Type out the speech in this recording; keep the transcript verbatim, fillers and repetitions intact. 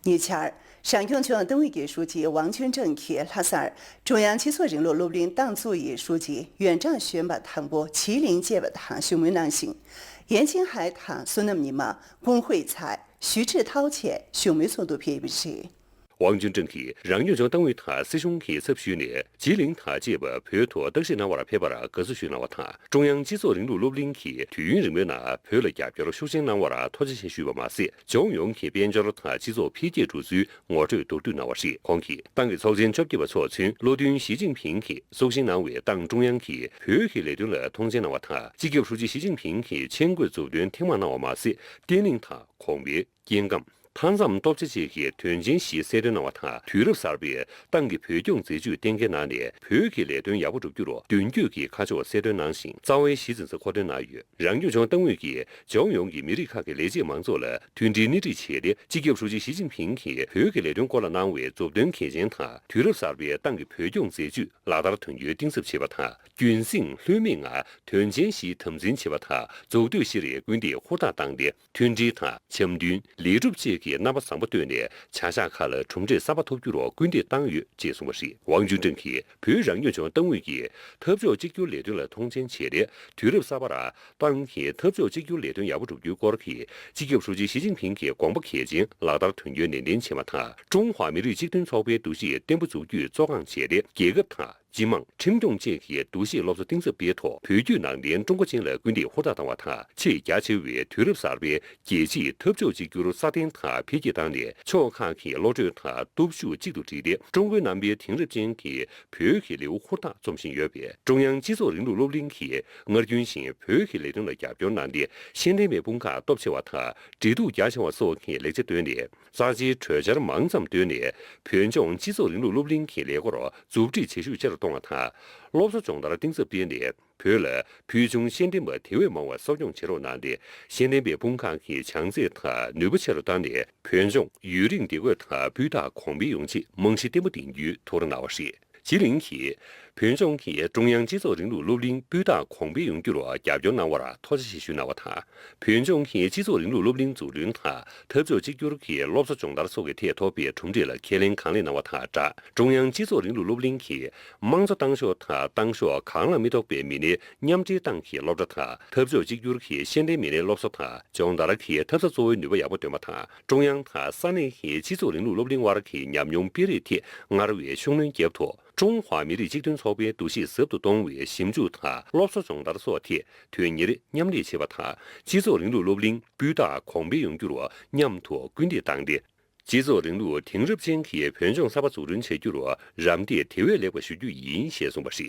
ཉེ་ཆར། རང་སྐྱོང་ལྗོངས་ཏང་ཨུད་ཀྱི་ཧྲུའུ་ཅི་ཝང་ཅུན་ཀྲེང་གིས་ལྷ་སར་ཀྲུང་དབྱང་སྤྱི་ཚོགས་རིང་ལུགས་སློབ་གླིང་ཏང་ཙུའུ་ཡི་ཧྲུའུ་ཅི་ཡོན་ཀྲང་གཞོན་པ་དང་པོ་ཇི་ལིང་བཅས་པ་དང་བཞུགས་མོལ་གནང་ཞིང་། ཡན་ཅིན་ཧའེ་དང་བསོད་ནམས་ཉི་མ། ཀུང་ཧུའེ་ཚའེ། ཞུས་ཁྲི་ཐའོ་བཅས་བཞུགས་མོལ་ཚོགས་འདུ་ཕེབས་པ་རེད། ཝང་ཅུན་ཀྲེང་གིས་རང་སྐྱོང་ལྗོངས་ཏང་ཨུད་དང་སྲིད་གཞུང་གི་ཚབ་ཞུས་ནས་ཇི་ལིང་དང་བཅས་པ་བོད་དུ་བརྟག་ཞིབ་གནང་བར་ཕེབས་པར་དགའ་བསུ་ཞུས་གནང་བ་དང་། ཀྲུང་དབྱང་སྤྱི་ཚོགས་རིང་ལུགས་སློབ་གླིང་གིས་དུས་ཡུན་རིང་པོའི་ནང་བོད་ལ་རྒྱབ་སྐྱོར་ཤུགས་ཆེན་གནང་བར་ཐུགས་རྗེ་ཆེ་ཞུས་པ་མ་ཟད། ལྗོངས་ཡོངས་ཀྱི་དཔལ་འབྱོར་དང་སྤྱི་ཚོགས་འཕེལ་རྒྱས་འགྲོ་ཚུལ་ངོ་སྤྲོད་མདོར་བསྡུས་གནང་བ་རེད། ཁོང་གིས་ཏང་གི་ཚོགས་ཆེན་བཅོ་བརྒྱད་པ་འཚོགས་ཚུན་བློ་མཐུན་ཞི་ཅིན་ཕིང་གིས་སྲོག་ཤིང་གནང་བའི་ཏང་ཀྲུང་དབྱང་གིས་བོད་ཀྱི་ལས་དོན་ལ་མཐོང་ཆེན་གནང་བ་དང་། སྤྱི་ཁྱབ་ཧྲུའུ་ཅི་ཞི་ཅིན་ཕིང་གིས་མཆན་འགོད་མཛུབ་སྟོན་ཐེངས་མང་གནང་བ་མ་ཟད། བརྟན་ལྷིང་དང་གོང་འཕེལ། སྐྱེ་ཁམས། མཐའ་མཚམས་སྟོབས་ཆེ་བཅས་ཀྱི་དོན་ཆེན་བཞི་གསལ་སྟོན་གནང་བ་དང་། དུས་རབས་གསར་པའི་ཏང་གི་བོད་སྐྱོང་མཛད་ཇུས་གཏན་འཁེལ་གནང་ནས། བོད་ཀྱི་ལས་དོན་ཡག་པོ་བསྒྲུབ་རྒྱུར་མདུན་སྐྱོད་ཀྱི་ཁ་ཕྱོགས་གསལ་སྟོན་གནང་ཞིང་། རྩ་བའི་གཞི་འཛིན་ས་མཁོ་འདོན་གནང་ཡོད། རང་སྐྱོང་ལྗོངས་ཏང་ཨུད་ཀྱིས་ལྗོངས་ཡོངས་ཀྱི་མི་རིགས་ཁག་གི་ལས་བྱེད་མང་ཚོགས་ལ་མཐུན་སྒྲིལ་སྣེ་ཁྲིད་བྱས་ཏེ། སྤྱི་ཁྱབ་ཧྲུའུ་ཅི་ཞི་ཅིན་ཕིང་གིས་བོད་ཀྱི་ལས་དོན་སྐོར་ལ་གནང་བའི་མཛུབ་སྟོན་གལ་ཆེན་དང་། དུས་རབས་གསར་པའི་ཏང་གི་བོད་སྐྱོང་མཛད་ཇུས་ལག་བསྟར་དོན་འཁྱོལ་གཏིང་ཟབ་བྱེད་པ་དང་། རྒྱུན་སྲིང་ལྷོད་མེད་ངང་དོན་ཆེན་བཞི་དམ་འཛིན་བྱེད་པ་དང་། འཛུགས་གཏོད་བཞིར་སྐུལ་འདེད་ཧུར་ཐག་བཏང་སྟེ། མཐུན་སྒྲིལ་དང་འཆམ་མཐུན། ལས་སྒྲུབ་བཅས་ཀྱི་རྣམ་པ་བཟང་པོ་བཏོད་ནས། བྱ་གཞག་ཁག་ལ་གྲུབ་འབྲས་གསར་པ་ཐོབ་རྒྱུར་སྐུལ་འདེད་བཏང་ཡོད་ཅེས་གསུངས་པ་རེད། ཝང་ཅུན་ཀྲེང་གིས་བོད་རང་སྐྱོང་ལྗོངས་ཏང་ཨུད་ཀྱིས་འཐབ་ཕྱོགས་གཅིག་གྱུར་ལས་དོན་ལ་མཐོང་ཆེན་བྱས་ཏེ། དུས་རབས་གསར་པར་ཏང་གིས་འཐབ་ཕྱོགས་གཅིག་གྱུར་ལས་དོན་ཡག་པོ་བསྒྲུབ་རྒྱུའི་སྐོར་གྱི་སྤྱི་ཁྱབ་ཧྲུའུ་ཅི་ཞི་ཅིན་ཕིང་གི་དགོངས་པ་གལ་ཆེན་ལག་བསྟར་དོན་འཁྱོལ་ནན་ཏན་བྱེད་པ་དང་། ཀྲུང་ཧྭ་མི་རིགས་གཅིག་མཐུན་ཚོགས་པའི་འདུ་ཤེས་བརྟན་པོ་འཛུགས་རྒྱུས་གཙོ་རྐང་བྱས་ཏེ། རྒྱལ་ཁབ་དང་། སྤྱི་དམངས། ཁྲིམས་སྐྱོང་བཅས་ཀྱི་འདུ་ཤེས་སློབ་གསོ་གཏིང་ཟབ་སྤེལ་ཐོག་བོད་བརྒྱུད་ནང་བསྟན་ཀྲུང་གོ་ཅན་ལ་སྐུལ་འདེད་ཧུར་ཐག་བཏང་བ་དང་། ཆེས་རྒྱ་ཆེ་བའི་དུས་རབས་གསར་པའི་རྒྱལ་སྤྱིའི་འཐབ་ཕྱོགས་གཅིག་གྱུར་སྲ་བརྟན་དང་འཕེལ་རྒྱས་བཏང་ནས། ཕྱོགས་ཁག་གི་བློ་གྲོས་དང་སྟོབས་ཤུགས་གཅིག་ཏུ་བསྒྲིལ་ཏེ། ཀྲུང་གོའི་རྣམ་པའི་དེང་རབས་ཅན་གྱི་བོད་ཀྱི་ལེའུ་ཧུར་ཐག་རྩོམ་བཞིན་ཡོད་པས། ཀྲུང་དབྱང་སྤྱི་ཚོགས་རིང་ལུགས་སློབ་གླིང་གིས་སྔར་རྒྱུན་བཞིན་བོད་ཀྱི་ལས་དོན་ལ་རྒྱབ་སྐྱོར་གནང་སྟེ། ཤེས་ལྡན་པའི་དཔུང་ཁག་སྟོབས་ཆེ་བ་དང་། འབྲེལ་གཏུག་རྒྱ་ཆེ་བ་སོགས་ཀྱི་ལེགས་ཆ་བཏོན་ནས། རྩ་ཆེའི་གྲོས་འཆར་མང་ཙམ་བཏོན་ནས། བོད་ལྗོངས་སྤྱི་ཚོགས་རིང་ལུགས་སློབ་གླིང་གི་ལས་སྒོར་མཛུབ་ཁྲིད་བྱེད་ཤུགས་ཆེ་རུ་གཏོང་བ་དང་། སློབ་གསོ་སྦྱོང་བརྡར་གཏིང་ཟབ་སྤེལ་ནས། བོད་ལ་ཕུལ་བྱུང་ཤེས་ལྡན་པ་དེ་བས་མང་བ་གསོ་སྐྱོང་བྱེད་རོགས་གནང་སྟེ། ཤེས་ལྡན་པའི་དཔུང་ཁག་གི་བྱང་ཚད་དང་ནུས་པ་ཆེ་རུ་བཏང་ནས། བོད་ལྗོངས་ཡུན་རིང་བདེ་འཁོད་དང་སྤུས་དག་གོང་འཕེལ་ཡོང་ཆེད་རྨང་གཞི་བརྟན་པོ་འདིང་རྒྱུའི་ཐུགས་རེ་གནང་བ་རེད། ཇི་ལིང་གིས་བོད་ལྗོངས་ཀྱི་ཀྲུང་དབྱང་སྤྱི་ཚོགས་རིང་ལུགས་སློབ་གླིང་སྤུས་དག་གོང་འཕེལ་ཡོང་རྒྱུར་རྒྱབ་སྐྱོར་གནང་བར་ཐུགས་རྗེ་ཆེ་ཞུས་གནང་བ་དང་། བོད་ལྗོངས་ཀྱི་སྤྱི་ཚོགས་རིང་ལུགས་སློབ་གླིང་འཛུགས་སྐྲུན་དང་འཐབ་ཕྱོགས་གཅིག་གྱུར་གྱི་སློབ་གསོ་སྦྱོང་བརྡར་སོགས་ཀྱི་ཐད་ཐོབ་པའི་གྲུབ་འབྲས་ལ་ཁས་ལེན་གང་ལེགས་གནང་བ་དང་སྦྲགས། ཀྲུང་དབྱང་སྤྱི་ཚོགས་རིང་ལུགས་སློབ་གླིང་གིས་དམངས་གཙོ་ཏང་ཤོག་དང་ཏང་ཤོག་གང་ལ་མི་གཏོགས་པའི་མི་སྣའི་མཉམ་འབྲེལ་ཏང་གི་སློབ་གྲྭ་དང་། འཐབ་ཕྱོགས་གཅིག་གྱུར་གྱི་ཤེས་ལྡན་མི་སྣའི་སློབ་གསོ་དང་སྦྱོང་བརྡར་གྱི་འཐབ་ས་གཙོ་བོའི་ནུས་པ་ཡག་པོ་འདོན་པ་དང་། ཀྲུང་དབྱང་དང་ས་གནས་ཀྱི་སྤྱི་ཚོགས་རིང་ལུགས་སློབ་གླིང་དབར་གྱི་ཉམས་མྱོང་སྤེལ་རེས་ཐད་སྔར་བས་ཤུགས་སྣོན་བརྒྱབ་ཐོག་ཀྲུང་ཧྭ་མི་རིགས་གཅིག་མཐུན་ཚོགས་པའི་འདུ་ཤེས་ཟབ་ཏུ་གཏོང་བའི་ཞིབ་འཇུག་དང་སློབ་གསོ་སྦྱོང་བརྡར་སོགས་ཐད་དོན་གཉེར་མཉམ་ལས་བྱེད་པ་དང་། སྤྱི་ཚོགས་རིང་ལུགས་སློབ་གླིང་སྤུས་དག་གོང་འཕེལ་ཡོང་རྒྱུར་མཉམ་དུ་སྐུལ་འདེད་བཏང་སྟེ། སྤྱི་ཚོགས་རིང་ལུགས་དེང་རབས་ཅན་གྱི་བོད་ལྗོངས་གསར་པ་འཛུགས་སྐྲུན་བྱ་རྒྱུར་རམ་འདེགས་དེ་བས་ལེགས་པ་ཞུ་རྒྱུ་ཡིན་ཞེས་གསུངས་པ་རེད།